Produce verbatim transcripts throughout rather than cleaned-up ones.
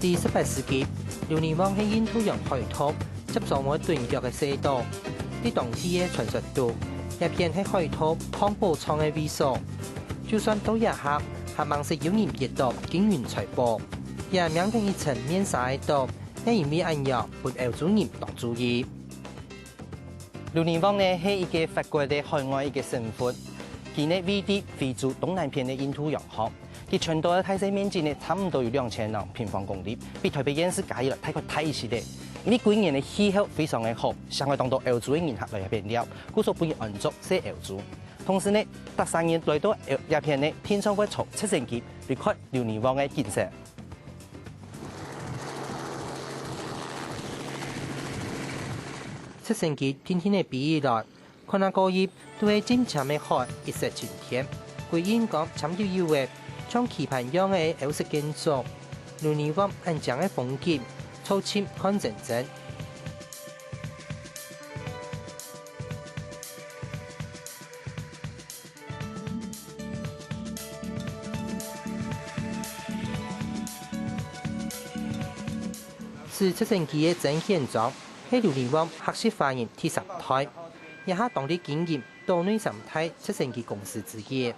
第十八世紀，留尼旺係印度洋海盜接續會蹲腳个細島。在當地个傳說肚，這片係海盜放寶藏个位所。就算到這下，還吂識有人挖到金銀財寶。這名等於層面紗个島，也因為恁樣分歐洲人當注意。留尼旺呢係一個法國个海外一個省份，佢呢位在非洲東南片个印度洋項。 佢全島个大細面積呢，差毋多有兩千零平方公里，比臺北縣市加起來大概大一息仔。因為歸年个氣候非常个好，常會當多歐洲个人客來這片尞，故所分佢安做細歐洲。同時呢，逐儕人來到這片呢，定常會坐直升機來看留尼旺个景色。直升機定定仔飛起來， 看啊過去，都係靜靜个海，一息晴天，歸螢光攢幽幽仔，像棋盤樣个歐式建築。留尼旺恁靚个風景，坐近看真真。駛直升機个曾顯章，係留尼旺客式華人第三代，這下當地經營 島內三大直升機公司之一。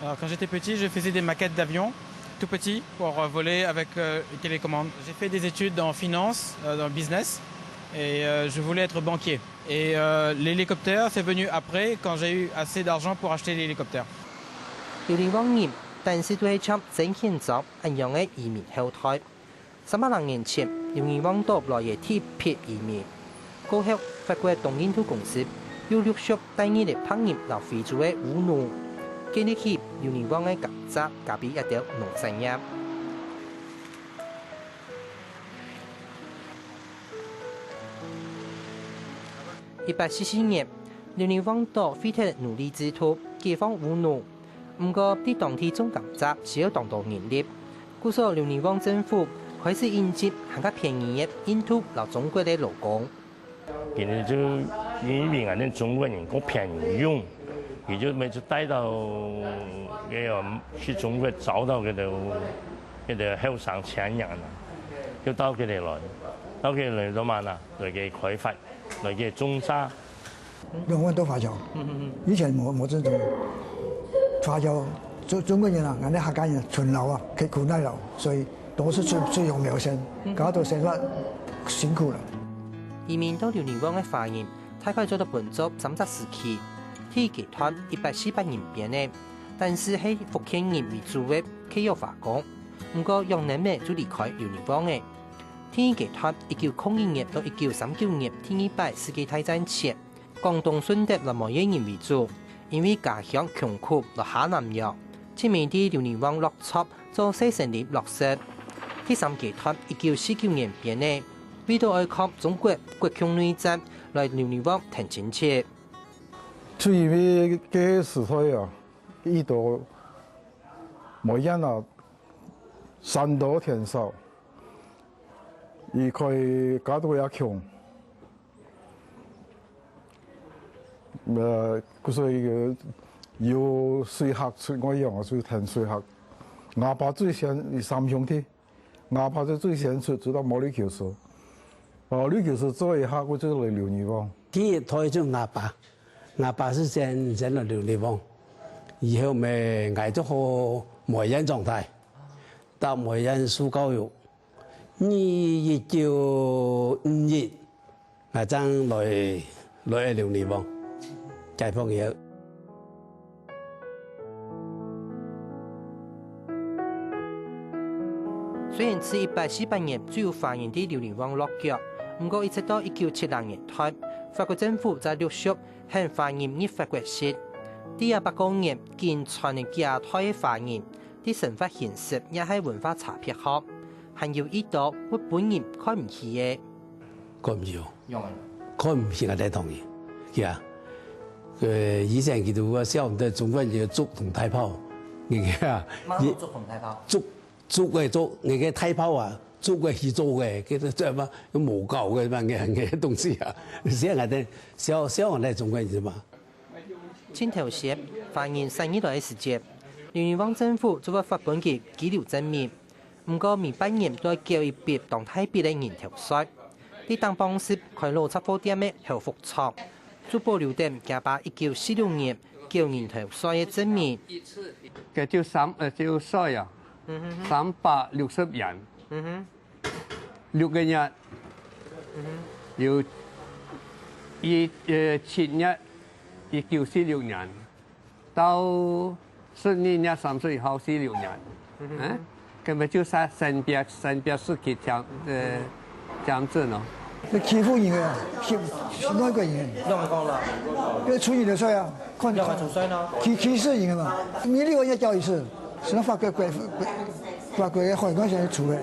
Alors, quand j'étais petit, je faisais des maquettes d'avions, tout petit, pour euh, voler avec euh, les télécommandes. J'ai fait des études en finance, euh, dans le business, et euh, je voulais être banquier. Et euh, l'hélicoptère, c'est venu après, quand j'ai eu assez d'argent pour acheter l'hélicoptère. 留尼旺人，單是都係像曾顯章恁樣个移民後代。 三百零年前，留尼旺島來个第一批移民。過後，法國東印度公司又陸續帶入了白人摎非洲个烏奴，建立起留尼旺个甘蔗、咖啡這兜農產業。一八四四年，留尼旺島廢忒奴隸制度，解放烏奴。毋過，在當地種甘蔗需要當多人力， 故所留尼旺政府開始引進還較便宜个印度摎中國个勞工。佢兜就因為𠊎兜中國人較便宜用，佢就每次帶到該个去中國招到該兜該兜後生青年啊，就到該兜來，到該兜來做麼个呢？來該開發，來該種茶。 用很多華僑。以前無無這種華僑，中中國人啊，𠊎兜客家人啊，勤勞啊，刻苦耐勞，所以都是最最有名先，搞到生活辛苦了。移民到留尼旺个華人，大概做得分做三隻時期。第一階段一八四八年編个，當時係福建人為主个契約華工，毋過養等仔就離開留尼旺了。第二階段一九空一年到一九三九年第二擺世界大戰前， 廣東順德摎梅縣人為主，因為家鄉窮苦來下南洋，盡尾在留尼旺落腳做細生理落實。第三階段一九四九年編个，為著愛抗中國國共內戰來留尼旺跈親戚。就因為該時代啊，遇著梅縣啊，山多田少，佢可以搞到也窮。 呃，故所以个有水客出外洋，就跈水客。吾爸最先，佢三兄弟，吾爸就最先出，出到毛里求斯。毛里求斯做一下，故就來留尼旺。第一代就吾爸，吾爸係先先來留尼旺，以後咩，𠊎就好梅縣長大，到梅縣受教育。 二一九五一，𠊎正來來留尼旺，解放以後。雖然自一八四八年就有華人在留尼旺落腳，毋過一直到一九七零年代，法國政府才陸續 喊華人入法國籍。在這百過年，緊傳个幾下代个華人，在生活形式也係文化差別好，還有一兜會分人看毋起个。看毋起哦，看毋起𠊎兜唐人，係啊。呃，以前佢兜會笑𠊎兜中國人个竹同大炮，你看啊，麼个竹同大炮？竹 竹个竹，你个大炮啊，竹个起做个，个个做麼个無搞个麼个个東西啊，像𠊎兜笑笑𠊎兜中國人嘛。盡頭先，華人徙入來个時節，留尼旺政府就會發分佢居留證明。毋過每半年都愛繳一筆當大筆个人頭稅。在頂幫時開老雜貨店个侯福昌，就保留等厥爸一九四六年繳人頭稅个證明。該就三，呃，就稅啊，三百六十元，六個月，有一，呃，七月，一九四六年。 到十二月三十一號四六年，嗯，根本就三，三百，三百四十天，呃，簽證咯。這欺負人个啊，欺，欺外國人。仰般講啦？這出人頭稅啊，看，仰般出稅呢？歧，歧視人个嘛。你六個月繳一次，是法國，國，國，法國个海關先出个。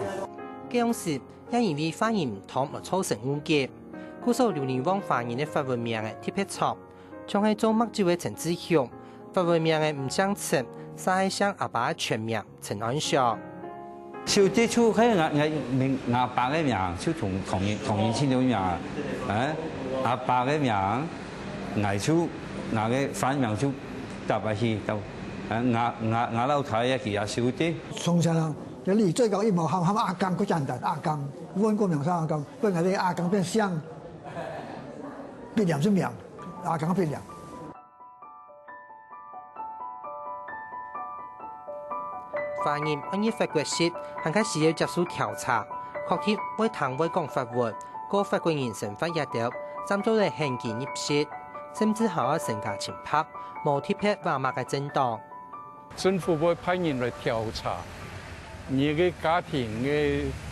該央時，也因為華人毋通而造成誤解，故所劉仁旺華人个法文名仔特別長， 像係做麥酒个陳志雄，法文名仔毋姓陳，煞係姓阿爸个全名陳安祥。小弟就係𠊎，𠊎名，𠊎爸个名就同，同人，同人親个名，欸，阿爸个名，𠊎就，𠊎个番名就搭下去，到，欸，𠊎，𠊎，𠊎老弟也叫阿小弟。從前啊，這裡最高一毛喊，喊阿公，較簡單，阿公，問過名喊阿公，分𠊎這阿公變姓，變名就名。 啊，剛剛變了。華人愛入法國籍，還較需要接受調查，確定會聽會講法文，過法國人生活這兜，正做得喊佢入籍，甚至還愛身家清白，無特別話麼个政黨。 政府會派人來調查你个家庭个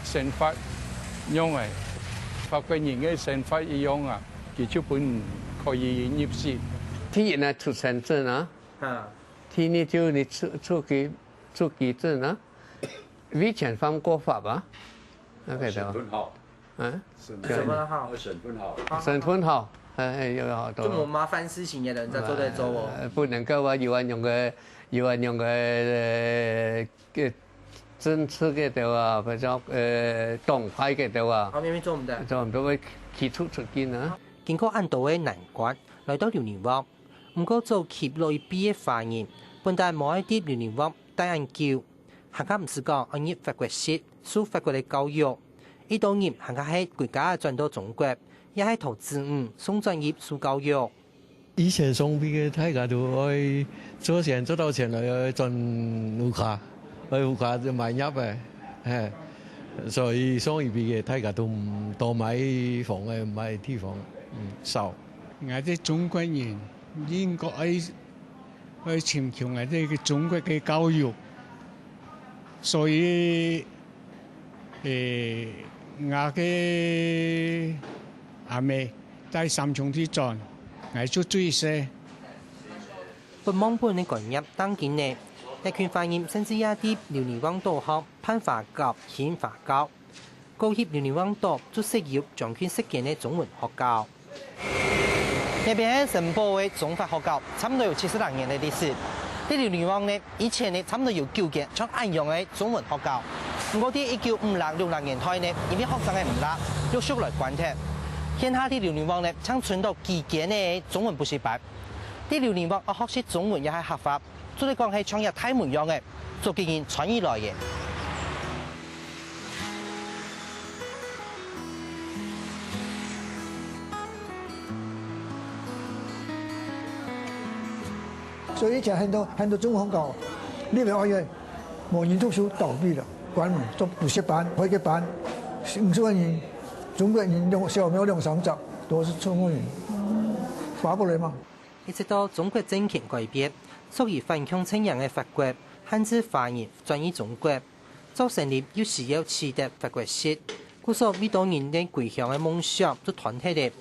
生活仰仔，法國人个生活一樣啊，佢就分你可以入籍。第一呢，出生證啊，啊。第二就你出，出居，出居證啊，以前犯過法啊，那個的。身份號。 嗯？身份號。身份號。身份號，哎，哎，有好多。這麼麻煩事情个人在做在做哦。呃，不能夠啊，有恁樣个，有恁樣个，呃，个政策个對吧？比較，呃，黨派个對吧？好，明明做毋得。做毋得會起出出境啊。經過恁多个難關，來到劉仁旺，毋過早期老一輩个華人，本旦無愛在劉仁旺待恁久， 還較毋使講愛入法國籍，受法國个教育。一多人還較係歸家轉到中國，也係同子女送轉去受教育。以前上輩个大家都愛做先做到錢來，愛轉屋下，愛屋下就買業个，嘿。所以上一輩个大家都毋多買房个，買地方，嗯，少。𠊎兜中國人應該愛 愛尋求𠊎兜个中國个教育。所以，欸，𠊎个阿姆帶三兄弟轉，𠊎就最細。不忘本个觀念當今呢，這群華人甚至也在劉仁旺島項辦華僑興華僑。 過去劉仁旺島就設有將近十間个中文學校。這片係新埔个中法學校，差毋多有七十零年个歷史。在劉仁旺呢，以前呢，差毋多有九間像恁樣个中文學校。毋過在一九五零、六零年代呢，因為學生个毋罅，陸續來關忒。現下在劉仁旺呢，淨伸到幾間个中文補習班。在劉仁旺愛學習中文也係客話， 做得講係像這大門樣个，足多人傳入來个。所以以前很多，很多中文學校，你們發現無人讀書倒閉了，關門，做補習班、會計班，五十個人，中國人兩，小學兩三隻，都是中國人，發不來嘛。 一直到中國政權改變，屬於反共陣營个法國，限制華人轉移中國，做生理又需要取得法國籍，故所為多人个歸鄉个夢想就斷忒了，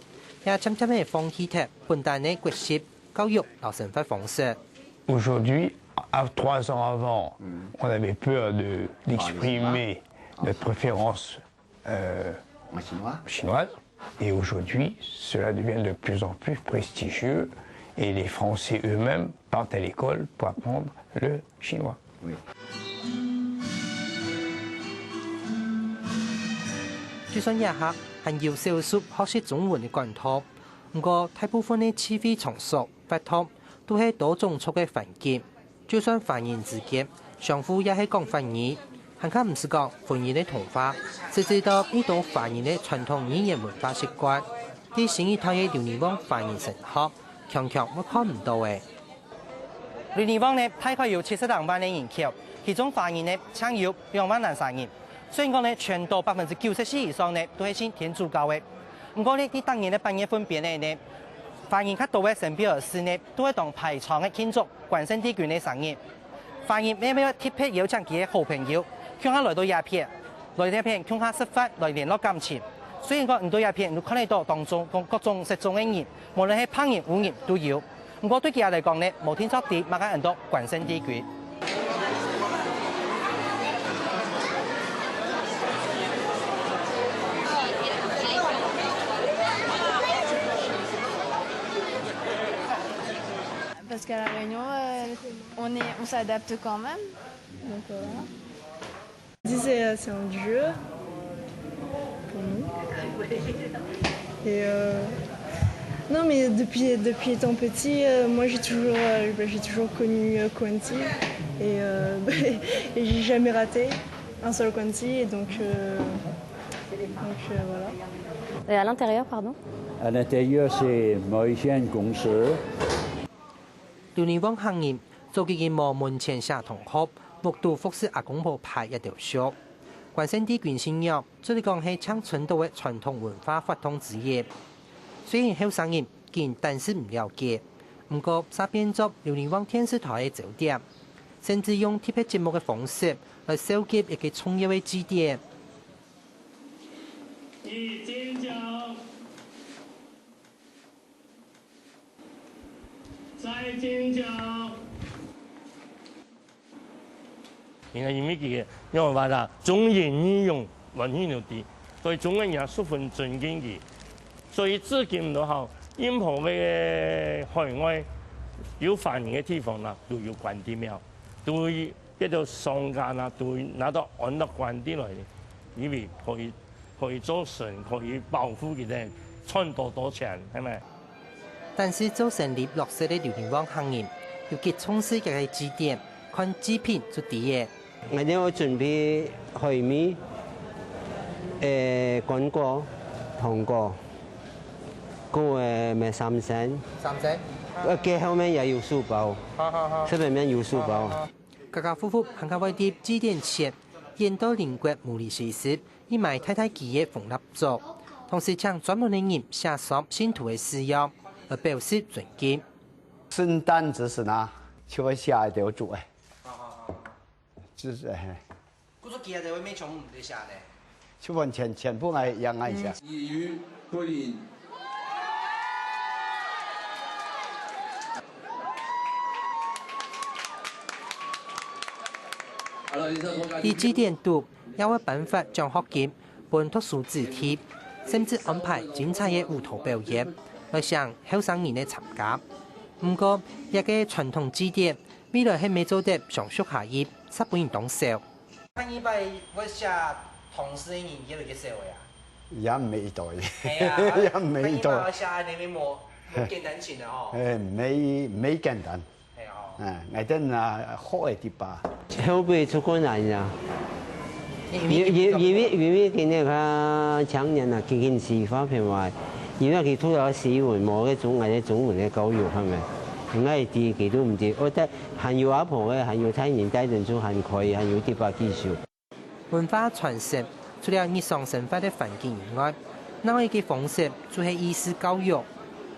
也漸漸个放棄忒本旦个國籍、教育摎生活方式。Aujourd'hui, à trois ans avant, on avait peur de, d'exprimer notre préférence euh, chinoise. Et aujourd'hui, cela devient de plus en plus prestigieux et les Français eux-mêmes partent à l'école pour apprendre le chinois. 就算這下還有少數學習中文个管道，毋過大部分个聚會場所、活動都係多種族个環境。就算華人之間相互也係講法語，還較毋使講婚姻个同化，直至到一到華人个傳統語言文化習慣，在新一代个留尼旺華人神學，強強會看毋到个。留尼旺呢，大概有七十零萬个人口，其中華人呢，淨有兩萬零儕人。雖然講呢，全島百分之九十四以上呢，都係信天主教个。毋過呢，在逐年个八月份邊仔呢，華人較多个聖貝爾寺呢，都會當排場个慶祝關聖帝君个生日。 華人乜乜特別邀請佢个好朋友，共下來到這片，來這片共下食飯，來聯絡感情。雖然講你到這片，你看得到當中各種色種个人，無論係白人、烏人都有。毋過對佢等來講呢，無定著知麼个安到關聖帝君。 Parce qu'à La Réunion, euh, on est, on s'adapte quand même. Donc, euh, voilà. Ici, c'est, euh, c'est un jeu pour nous. Et, euh, non, mais depuis, depuis étant petit, euh, moi, j'ai toujours, euh, bah, j'ai toujours connu, euh, Coenty. Et, euh, et j'ai jamais raté un seul Coenty. Et donc, euh, donc, euh, voilà. Et à l'intérieur, pardon ? À l'intérieur, c'est Moïsienne Gongse. 留尼旺客人早期个無門前寫同學，目肚服侍阿公婆排這兜俗。關聖帝君信仰，做得講係正傳統个傳統文化活動之一。雖然後生人緊暫時毋了解，毋過煞變做留尼旺電視台个焦點，甚至用特別節目个方式來紹介一個重要个祭典。 再尖叫！你看，因為佢个，因為話啦，忠言逆耳，亂耳又知，所以中國人也十分尊敬佢。所以至今都好，任何个海外有華人个地方啦，都有關帝廟，都有 這兜商家啊，都拿到安樂官地來，因為可以，可以做神，可以保護佢等，賺多多錢，係咪？但是做生理落實个留尼旺客人，尤其重視佢个祭典，看祭品就知个。𠊎兜準備海米、誒乾果、糖果，過誒咩三牲。三牲？呃，佢後面也有素包，好好好。上面有素包。好好好。 家家戶戶還較會在祭典前，遠到鄰國毛里西斯，去買大大支个紅蠟燭，同時請專門个人寫上信徒个字樣，來表示尊敬。聖誕之時呢，就會寫一條燭誒。好好好。就是，嘿。故所其他个會面全部毋使寫呢。 就完全全部來仰般寫。在祭典肚，也會頒發獎學金分讀書子弟，甚至安排精彩个舞蹈表演，來吸引後生人个參加。毋過，這個傳統祭典，未來係毋係做得相續下去，煞分人當愁。 下二擺會寫唐詩个人越來越少个啊。也毋係一代，係啊，也毋係一代。下二擺會寫恁樣無，無簡單情个吼。誒，毋係，毋係簡單。係啊吼。誒，𠊎等啊，好个地方。後輩出困難呀。因為，因為，因為，因為今日个青年啊，緊緊西化變壞，因為佢讀了西文，無个中，𠊎个中文个教育，係咪？𠊎知佢都毋知，我在 還有阿婆个，還有大人帶等就還可以，還有地方繼續。文化傳承，除了日常生活个環境以外，另外一個方式就係意識教育。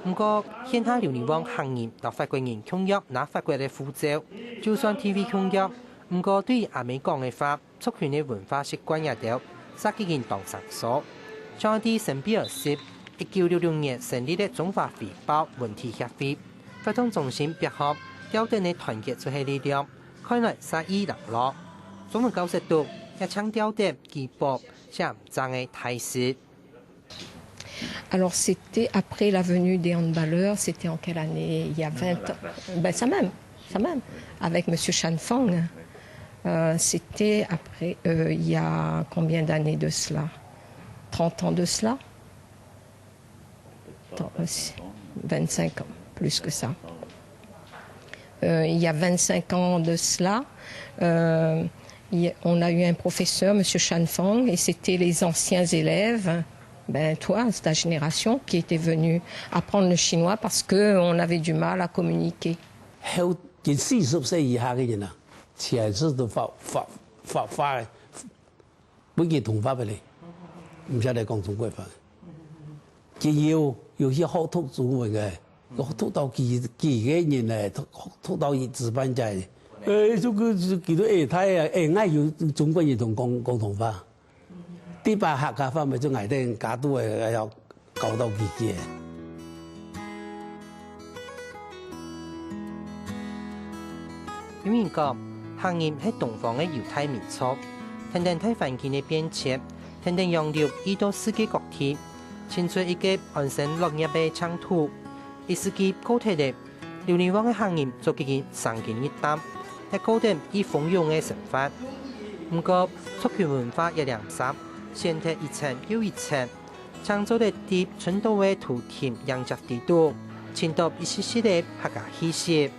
毋過，現下留尼旺客人摎法國人共樣拿法國个護照，就算地位共樣，毋過對於阿姆講个話， 族群个文化習慣這兜，煞已經當生疏。像在聖貝爾市，一九六六年成立个中華飛豹文體協會，活動中心壁項，吊燈个團結就係力量，看來煞已零落。中文教室肚，也淨吊燈、旗袍，寫毋正个大字。 Alors, c'était après la venue des handballeurs, c'était en quelle année ? Il y a vingt ans. Ben, ça même, ça même, avec Monsieur Chan Fang. Euh, c'était après, euh, il y a combien d'années de cela ? Trente ans de cela ? Attends, euh, si, vingt-cinq ans, plus que ça. Euh, il y a vingt-cinq ans de cela, euh, Et on a eu un professeur, Monsieur Chan Fang, et c'était les anciens élèves, ben, toi, ta génération qui était venue apprendre le chinois parce que on avait du mal à communiquer. 後，近四十歲以下个人啊，全部都發，發，發，發，分佢同化个咧，毋曉得講中國話。佢有，有去學讀中文个，學讀到幾，幾個人咧，讀，讀到一知半解。誒，這個，佢都會大啊，誒，𠊎有中國人同講，講同化。 第八客家話，就𠊎兜加都會要教到佢个。有人講，客人係東方个猶太民族，跈等大環境个變遷，跈等洋流移到世界各地，尋出一個安身樂業个淨土。一世紀過忒咧， 留人亡个客人做幾經生根一擔，也過等已豐裕个生活。毋過，族群文化也零散，陷忒一層又一層，正做得在寸土个土地迎接底肚，尋到一息息个客家氣息。